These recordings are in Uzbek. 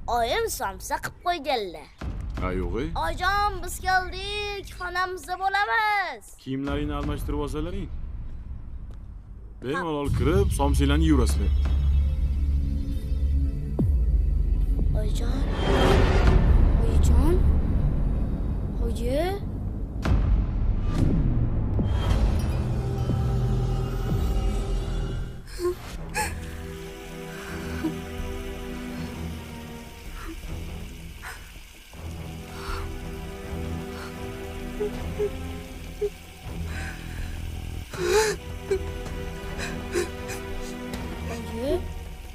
Oyim somsa qilib qo'yganlar. Ha, yo'q-ey. Oyijon, biz keldik, xonamizda bo'lamiz. Kiyimlaringni almashtirib olsalaring. Bemalol kirib, somsalarni yeyverasizlar. Oyijon. Oyijon. Oyi. Oyi,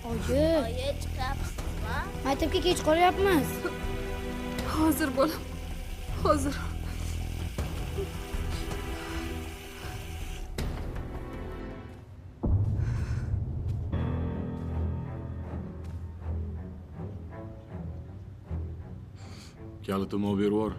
oyi. Oyi, chiqyapsizmi? Maktabga kech qolyapmiz. Hozir bolam, hozir. Kalitimni olib berib yubor.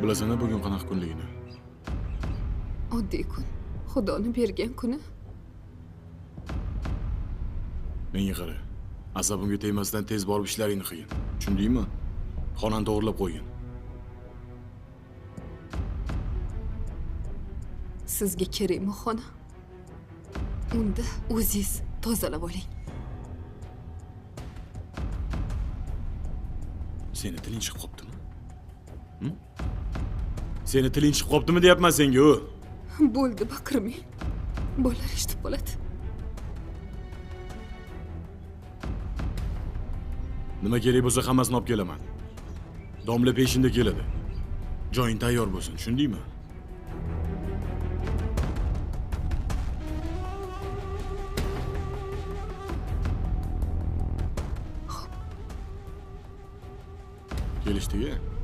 Bilasan-a bugun qanaqa kunligini? Oddiy kun. Xudoni bergan kuni. Menga qara. Asabimga tegmasdan tez borib ishlaringni qilgin. Tushundingmi? Xonani to'g'rilab qo'ygin. Sizga kerakmi xona? Unda o'zingiz tozalab oling. Seni tiling chiqib qoptimi? Seni tiling chiqib qoptimi deyapman senga, u. Bo'ldi, baqirmang. Bolalar eshitib qoladi. Nima kerak bo'lsa hammasini olib kelaman. Domla peshinda keladi. Joying tayyor bo'lsin, tushundingmi? Kelishdik-a?